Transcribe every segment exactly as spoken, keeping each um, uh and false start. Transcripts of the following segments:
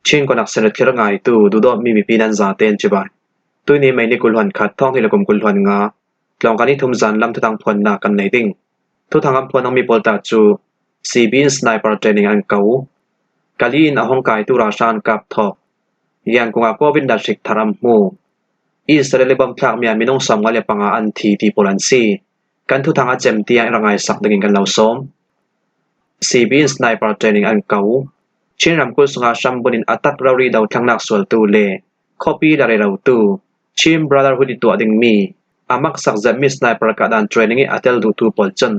Chin Connection thlir ngaitu duhdawtmi mipi nan zaten cibai. Tuini May ni kul hluan khat, thawng hnih le kum kul hluan nga, tlawngkal ni thum zan lam thuthang phuanna kan nei ding. Thuthang an phuan mi pawl ta cu C B in sniper training an ko. Kali in a hong kaitu ralhrang an kap thawk. Yangon ah covid na hrik thar an hmu. Israel i bom thlakmi ah minung sawmnga le panga an thi ti pawl an si. Kan thuthang a cem tiang i ra ngaisak dingin kan lo sawm. C B in sniper training an ko. Chin ramkulh sunga hrambunin a tat rori dothlangnak sualtu le khuapi la rerotu Chin Brotherhood i tuah dingmi a maksak zetmi sniper kahdan training i a tel duhtu pawl cun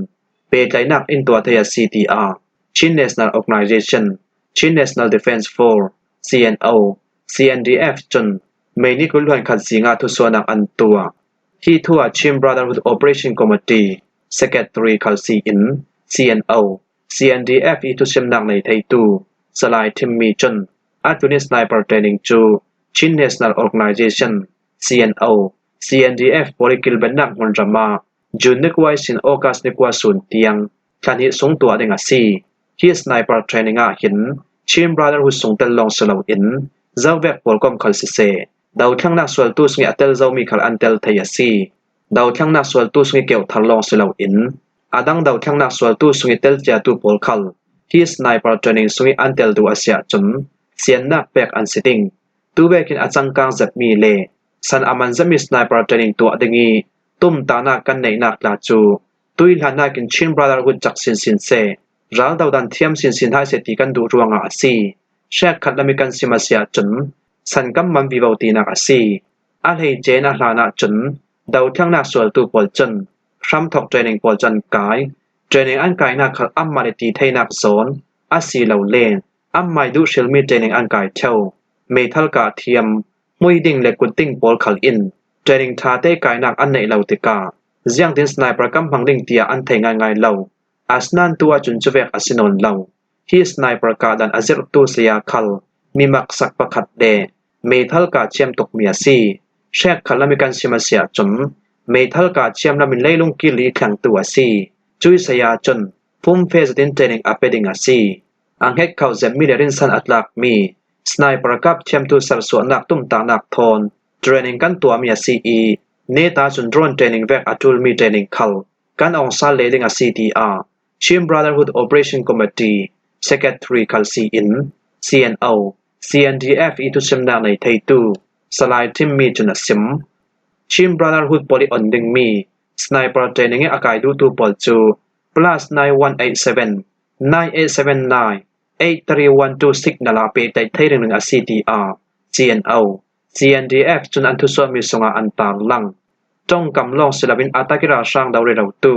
pehtlaihnak in tuah thei a si, tiah Chin National Organization, Chin National Defense Force, C N O, C N D F cun May ni kul hluan khat zinga thusuahnak an tuah. Hi thu ah Chin Brotherhood Operation Committee Secretary khal si in C N O, C N D F i thusimnak nei theitu Salai Thimmi cun a tuni sniper training cu Chin National Organization, C N O, C N D F pawl i kilvennak hmunram ah June ni kua ihsin August ni kua sun tiang thla hnih sung tuah ding a si. Hi sniper training ah hin Chin Brotherhood sung tel lawng si loin zovek pawl kom khal siseh, dothlangnak sualtu sungih a tel zomi khal an tel thei a si. Dothlangnak sualtu sungih keuh thar lawng si loin a dang dothlangnak sualtu sungih tel ciatu pawl khal hi sniper training sungih an tel duh a si ahcun siannak pek an si ding. Tuvekin a cangkang zetmi le san a man zetmi sniper training tuah ding i tumtahnak kan neihnak tla cu tuihlannak in Chin Brotherhood cak sinsin seh, ral dodan thiam sinsin hai seh ti kan duh ruangah a si. Hrekkhat lam i kan sim a si ahcun san kan man vivo tinak a si. A hleice in a hlan ahcun dothlangnak sualtu pawl cun hramthok training pawl cu an kai. Training an kainak khal anmah le ti theinak zawn a si lo le anmai duh hrilmi training an kai ṭheo. Meithal kah thiam, hmui ding le kut ding pawl khal in training ṭha te kainak an neih lo tikah ziangtin sniper kan hmang ding tiah an thei ngaingai lo. Asinain tu ahcun cuvek a si nawn lo. Hi sniper kahdan a zirhtu saya khal mi maksak pakhat le meithal kah thiam tukmi a si. Hrekkhat lam i kan sim a si ahcun meithal kah thiam lam in leilung kil i thlengtu a si. Cui saya cun fumfe zetin training a pe ding a si. A hngetkhoh zetmi le rinsan a tlakmi sniper kap thiamtu sersuahnak tumtahnak thawn training kan tuahmi a si i, neta cun drone training vek a ṭulmi training khal kan awngsal leh ding a si, tiah Chin Brotherhood Operation Committee Secretary khal si in C N O, C N D F i thusimnak nei theitu Salai Thimmi cun a sim. Chin Brotherhood pawl i on dingmi sniper training i a kai duhtu pawl cu plus nine one eight seven, nine eight seven nine, eight three one two signal ah pehtlaih thei ringring a si, tiah C N O, C N D F cun an thusuahmi sungah an tarlang. Ṭongkam lawng si loin a tak i ralhrang do rerotu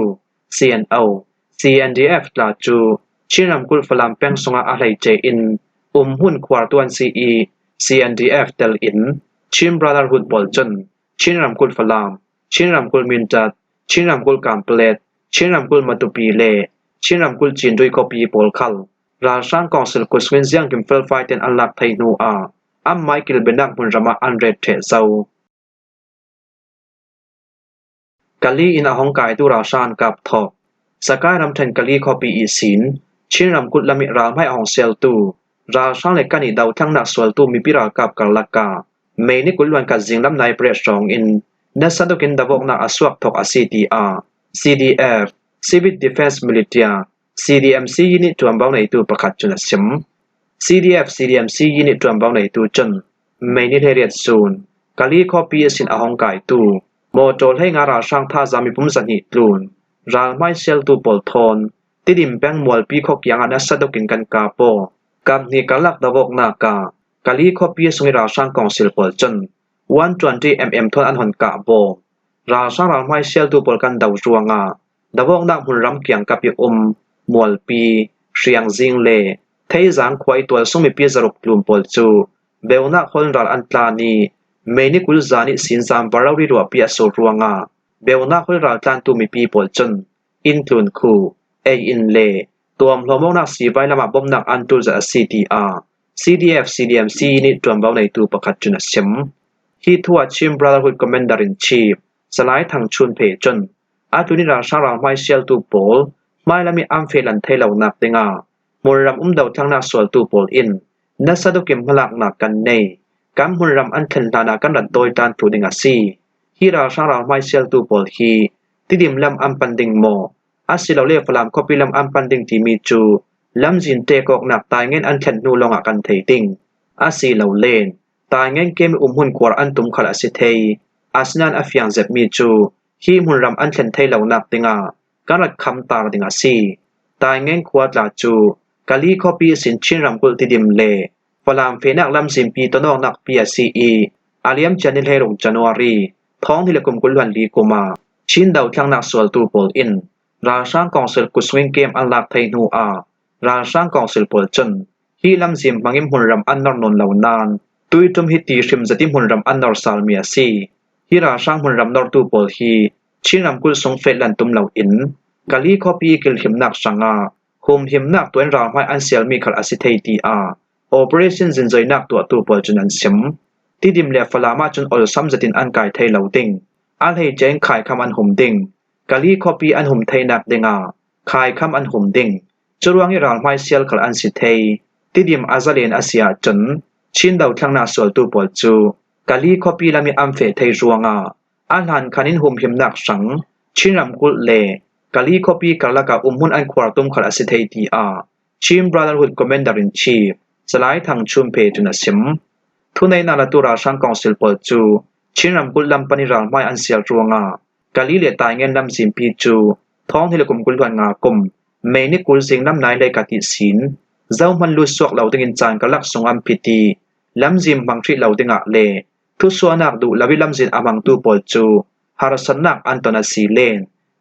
C N O, C N D F tla cu Chin ramkulh Falam peng sungah a hleice in umhmun khuartu an si i C N D F tel in Chin Brotherhood pawl cun Chin ramkulh Falam, Chin ramkulh Mindat, Chin ramkulh Kanpetlet, Chin ramkulh Matupi le Chin ramkulh Cindui khuapi pawl khal ralhrang kawngsil kut sungin ziangkim felfai tein an lak thei hnu ah anmai kilvennak hmunram ah an ret ṭheh zo. Kali in a hong kaitu ralhrang an kap thawk. Sakai ramṭhen Kali khuapi ihsin Chin ramkulh lam i ralhmai a hong sialtu ralhrang le kan i dothlangnak sualtu mipi ralkap karlak ah May ni kul hluan khat zinglam nai pariat hrawng in nasa tukin davawknak a suak thawk a si, tiah C D F, Civil Defense Militia, C D M C unit ṭuanvo neitu pakhat cun a sim. C D F, C D M C unit ṭuanvo neitu cun May ni hleiriat sun Kali khuapi ihsin a hong kaitu mawṭaw hleinga ralhrang thazaang mipum zahnih tlun ralhmai sialtu pawl thawn Tidim peng Mualpi khua kiangah nasa tukin kan kap aw. Kap hnih karlak davawknak ah Kali khuapi sung i ralhrang kawngsil pawl cun one twenty M M thawn an hon kah bawm. Ralhrang ralhmai sialtu pawl kan do ruangah davawknak hmunram kiangkap i um Mualpi, Hriangzing le Theizang khua i tualsung mipi zaruk tlun pawl cu beunak holh ral an tlan i May ni kul zan ihsin zan var rori ruahpi a sur ruangah beunak holh ral tlantu mipi pawl cun inn tlun khuh, ei inn le tuamhlawm awknak sivai lamah bomnak an ṭul zet a si, tiah C D F, C D M C unit ṭuanvo neitu pakhat cun a sim. Hi thu ah Chin Brotherhood Commander in Chief Salai Thang Chun Phe cun a tlun i ralhrang ralhmai sialtu pawl hmailam i an fehlan thei lonak dingah hmunram um dothlangnak sualtu pawl in nasa dukim hmalaknak kan nei. Kan hmunram an thlen hlana kan rat dawi tlan thluh ding a si. Hi ralhrang ralhmai sialtu pawl hi Tidim lam an pan ding maw? Asilole Falam khuapi lam an pan ding timi cu lamzin ṭek awknak Taingen an thlen hnu lawngah kan thei ding. Asilole Taingen kem i umhmun khuar an tum khal a si thei. Asinain a fiang zetmi cu hi hmunram an thlen thei lonak dingah kan rat khamtar ding a si. Taingen khua tla cu Kali khuapi ihsin Chin ramkulh Tidim le Falam fehnak lamzinpi tonawknak pi a si i, a liamcia ni hleiruk January, thawng hnih le kum kul hluan li kum ah Chin dothlangnak sualtu pawl in ralhrang kawngsil kut sungin kem an lak thei hnu ah ralhrang kawngsil pawl cun hi lamzin hmangin hmunram an nor nawn lo nain tuiṭum hi ti hrim zetin hmunram an nor salmi a si. Hi ralhrang hmunram nortu pawl hi Chin ramkulh sung fehlan tum loin Kali khuapi i kilhimnak hrangah humhimnak tuain ralhmai an sialmi khal a si thei, tiah operation zinzoinak tuahtu pawl cun an sim. Tidim le Falam ahcun olsam zetin an kai thei lo ding. A hleice in khaikham an hum ding. Kali khuapi an hum theinak dingah khaikham an hum ding. Curuangih ralhmai sial khal an si thei. Tidim a zalen a si ahcun Chin dothlangnak sualtu pawl cu Kali khuapi lam i an feh thei ruangah a hlan khan in humhimnak hrang Chin ramkulh le Kali khuapi karlak ah umhmun an khuar tum khal a si thei, tiah Chin Brotherhood Commander in Chief Zalai Thang Chun Phe cun a sim. Thuneihnak latu ralhrang kawngsil pawl cu Chin ramkulh lam pan i ralhmai an sial ruangah Kali le Taingen lamzinpi cu thawng hnih le kum kul hluan nga kum May ni kul zing lam nai lei khat ihsin zohman lut suak lo dingin caan karlak sung an phit i lamzin hmang hrih lo dingah le thusuahnak duh lo i lamzin a hmangtu pawl cu harsatnak an ton a si len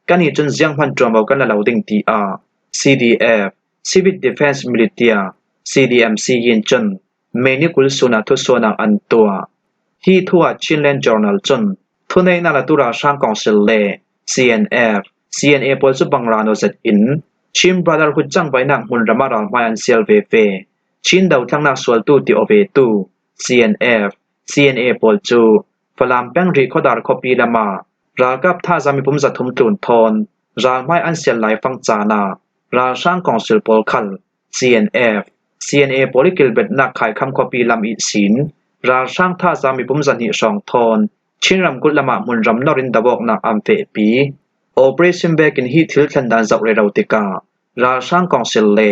kan i cun zianghman ṭuanvo kan la lo ding, tiah C D F, Civil Defence Militia, C D M C in cun May ni kul sun ah thusuahnak an tuah. Hi thu ah Chinland Journal cun thuneihnak latu ralhrang kawngsil le C N F, C N A pawl cu bangrano zetin Chin Brotherhood cangvaihnak hmunram ah ralhmai an sial veve. Chin dothlangnak sualtu ti aw vetu C N F, C N A pawl cu Falam peng rih khuadar khuapi lamah ralkap thaza mipum zathum tlun thawn ralhmai an sial laifang caan ah ralhrang kawngsil pawl khal C N F, C N A pawl i kilbetnak Khaikham khuapi lam ihsin ralhrang thaza mipum zahnih hrawng thawn Chin ramkulh lamah hmunram nor in dawawknak an fehpi. Operation vekin hi thil thlendan zoh rero tikah ralhrang kawngsil le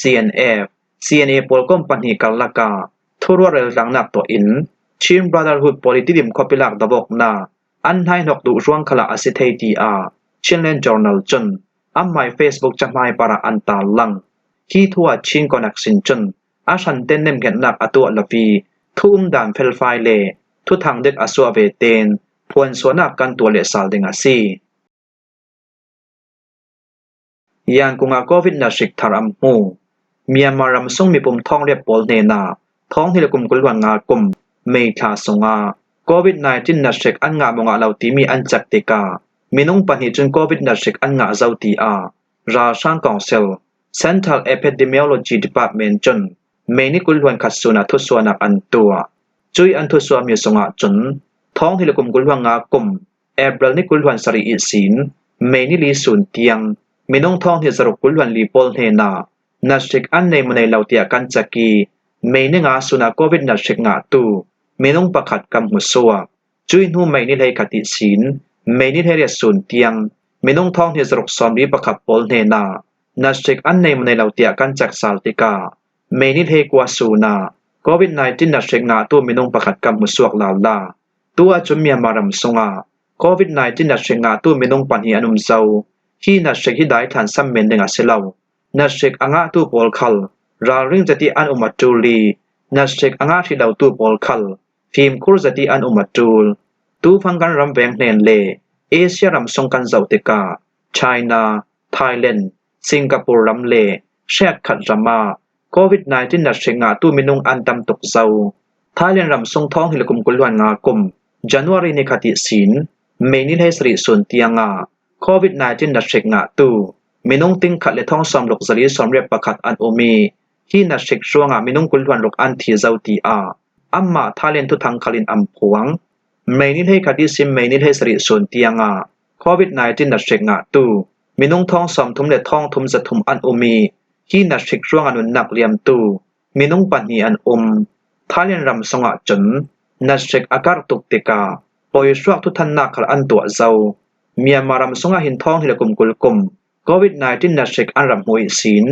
C N F, C N A pawl kawm pahnih karlak ah thuruah reltlangnak tuah in Chin Brotherhood pawl i Tidim khuapi lak dawawknak an hnaihnok duh ruang khalah a si thei, tiah Chinland Journal cun anmai Facebook cahmai parah an tarlang. Hi thu ah Chin Connection cun a hranten nemhngetnak a tuah lo i thu umdan felfai le thuthang dik a suah ve tein phuansuahnak kan tuah lehsal ding a si. Yankung ah Covid nathrik thar an hmu. Myanmar ram sung mipum thawng riat pawl hnenah thawng hnih le kum kul hluan nga kum May thla sungah Covid nineteen nathrik an ngah maw ngah lo timi an cek tikah minung pahnih cun Covid nathrik an ngah zo, tiah ralhrang kawngsil Central Epidemiology Department cun May ni kul hluan khat sun ah thusuahnak an tuah. Cuih an thusuahmi sungah cun thawng hnih le kum kul hluan nga kum April ni kul hluan sarih ihsin May ni li sun tiang minung thawng hnih zaruk kul hluan li pawl hnenah nathrik an nei maw nei lo tiah kan cek i May ni nga sun ah Covid nathrik ngahtu minung pakhat kan hmusuak. Cuih hnu May ni hleikhat ihsin May ni hleiriat sun tiang minung thawng hnih zaruk sawmli pakhat pawl hnenah nathrik an nei maw nei lo tiah kan cek sal tikah May ni hleikua sun ah Covid nineteen nathrik ngahtu minung pakhat kan hmusuak lala. Tu ahcun Myanmar ram sungah Covid nineteen nathrik ngahtu minung pahnih an um zo. Hi nathrik hi daithlan sam men ding a si lo. Nathrik a ngahtu pawl khal ralring zet i an um a ṭul i nathrik a ngah hrih lotu pawl khal fimkhur zet i an um a ṭul. Tufang kan ram veng hnen le Asia ram sung kan zoh tikah China, Thailand, Singapore ram le hrekkhat ram ah Covid nineteen nathrik ngahtu minung an tam tuk zo. Thailand ram sung thawng hnih le kum kul hluan nga kum January ni khat ihsin May ni hleisarih sun tiang ah Covid nineteen nathrik ngahtu minung tingkhat le thawng sawmruk zali sawmriat pakhat an um i hi nathrik ruangah minung kul hluan ruk an thi zo, tiah anmah Thailand thuthang khal in an phuang. May ni hleikhat ihsin May ni hleisarih sun tiang ah Covid nineteen nathrik ngahtu minung thawng sawmthum le thawng thum zathum an um i hi nathrik ruangah nunnak liamtu minung pahnih an um. Thailand ram sungah cun nathrik a karh tuk tikah pawihruak thuthannak khal an tuah zo. Myanmar ram sungah hin thawng hnih le kum kul kum Covid nineteen nathrik an rak hmu ihsin,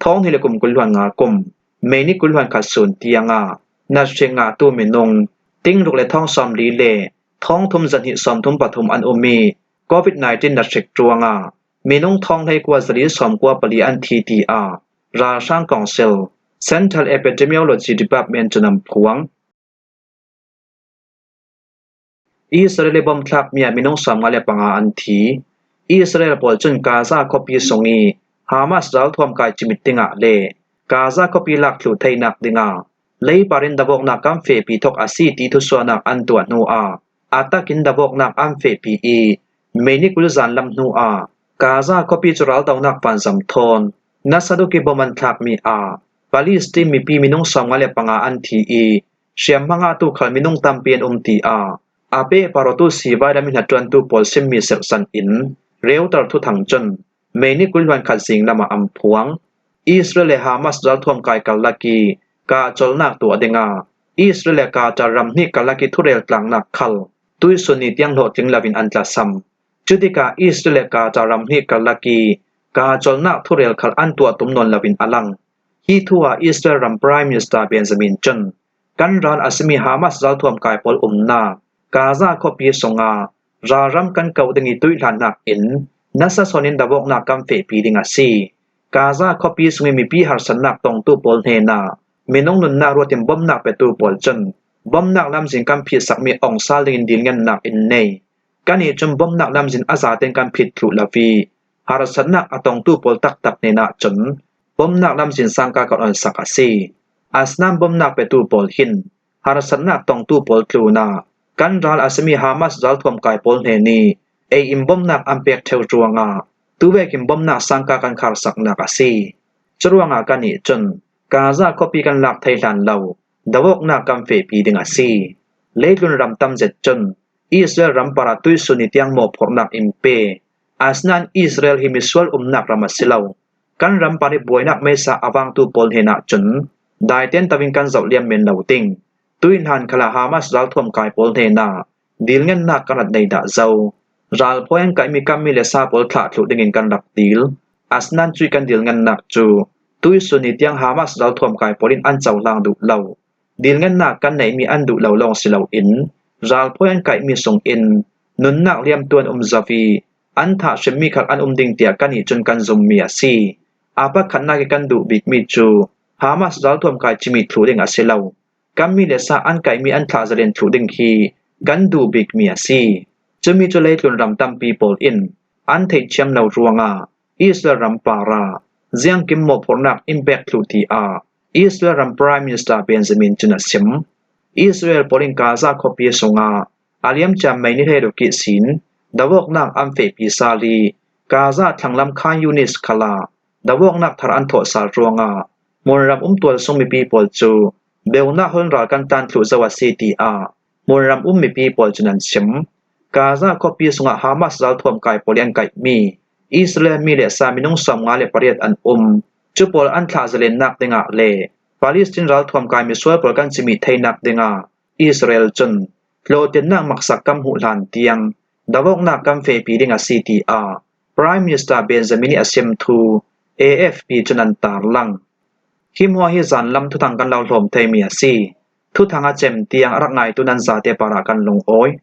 thawng hnih le kum kul hluan nga kum May ni kul hluan khat sun tiangah nathrik ngahtu minung tingruk le thawng sawmli le thawng thum zahnih sawmthum pathum an um ih, Covid nineteen nathrik ruangah minung thawng hleikua zali sawmkua pali an thi, tiah ralhrang kawngsil Central Epidemiology Department cun an phuang. Israel ih bom thlakmi ah minung sawmnga le panga an thi. Israel pawl cun Gaza khuapi sung ih Hamas ralthuam kai cimit dingah le Gaza khuapi lak thluh theinak dingah leipar in davawknak kan fehpi thawk a si ti thusuahnak an tuah hnuah a takin davawknak an fehpi ih, May ni kul zanlam hnuah Gaza khuapi cu raldonak vanzam thawn nasa tuk ih bom an thlakmi ah Palestine mipi minung sawmnga le panga an thi ih, hriamhma ngahtu khal minung tampi an um, tiah a pehpar awtu sivai lam ih hnaṭuantu pawl simmi serhsan in Reuter thuthang cun May ni kul hluan khat zing lamah an phuang. Israel le Hamas ralthuam kai karlak ih kahcolnak tuah dingah Israel le Qatar ram hnih karlak ih thurel tlangnak khal tuihsun ni tiang hlawhtling loin an tlasam. Cutikah Israel le Qatar ram hnih karlak ih kahcolnak thurel khal an tuah tum nawn loin a lang. Hi thu ah Israel ram Prime Minister Benjamin cun kan ral a simi Hamas ralthuam kai pawl umnak Gaza khuapi sungah ralram kan koh ding ih tuih hlannak in nasa sawn in davawknak kan fehpi ding a si. Gaza khuapi sungih mipi harsatnak tongtu pawl hnenah minung nunnak ruat in bomnak petu pawl cun bomnak lamzin kan phitsakmi ong sal dingin dilngennak in nei. Kannih cun bomnak lamzin a zaten kan phit thluh lo ih harsatnak a tongtu pawl taktak hnenah cun bomnak lamzin sangka kan onsak a si. Asinain bomnak petu pawl hin harsatnak tongtu pawl tlunah kan ral a simi Hamas ralthuam kai pawl hnen ih ei in bomnak an pek ṭheu ruangah tuvekin bomnak sangka kan kharsaknak a si. Curuangah kannih cun Gaza khuapi kan lak thei hlan lo davawknak kan fehpi ding a si. Leitlun ram tam zet cun Israel ram parah tuihsun ni tiang mawhphurhnak in pe. Asinain Israel hi misual umnak ram a si lo. Kan ram parih buainak meisa a vangtu pawl hnenah cun daiten to in kan zoh liam men lo ding. Tuih hlan khalah Hamas ralthuam kai pawl hnenah dilngennak kan rak nei dah zo. Ralphawi an kaihmi kan mi le sa pawl thlah thluh dingin kan rak dil. Asinain cuih kan dilngennak cu tuihsun ni tiang Hamas ralthuam kai pawl in an cohlang duh lo. Dilngennak kan neihmi an duh lo lawng si loin ralphawi an kaihmi sungin nunnak liamtu an um zo ih an thah hrimmi khal an um ding tiah kannih cun kan zummi a si. A pakhatnak ih kan duh bikmi cu Hamas ralthuam kai cimit thluh ding a si lo. Kan mi le sa an kaihmi an thlah zalen thluh ding hi kan duh bikmi a si. Cumi cu leitlun ram tampi pawl in an theihthiam lo ruangah Israel ram parah ziangkim mawhphurhnak in pek thluh, tiah Israel ram Prime Minister Benjamin cun a sim. Israel pawl in Gaza khuapi sungah a liamcia May ni hleiruk ihsin davawknak an fehpi sal ih Gaza thlanglam Khan Yunis khalah davawknak thar an thawh sal ruangah hmunram um tual sung mipi pawl cu beunak hon ral kan tlan thluh zo a si, tiah hmunram um mipi pawl cun an sim. Gaza khuapi sungah Hamas ralthuam kai pawl ih an kaihmi Israel mi le sa minung sawmnga le pariat an um. Cu pawl an thlah zalennak dingah le Palestine ralthuam kai misual pawl kan cimit theinak dingah Israel cun hlawhtlinnak maksak kan hmuh hlan tiang davawknak kan fehpi ding a si, tiah Prime Minister Benjamin ih a sim thu A F P cun an tarlang. Hi hmuah hi zanlam thuthang kan lo hlawm theimi a si. Thuthang a cem tiang a rak ngaitu nan zate parah kan lungawi.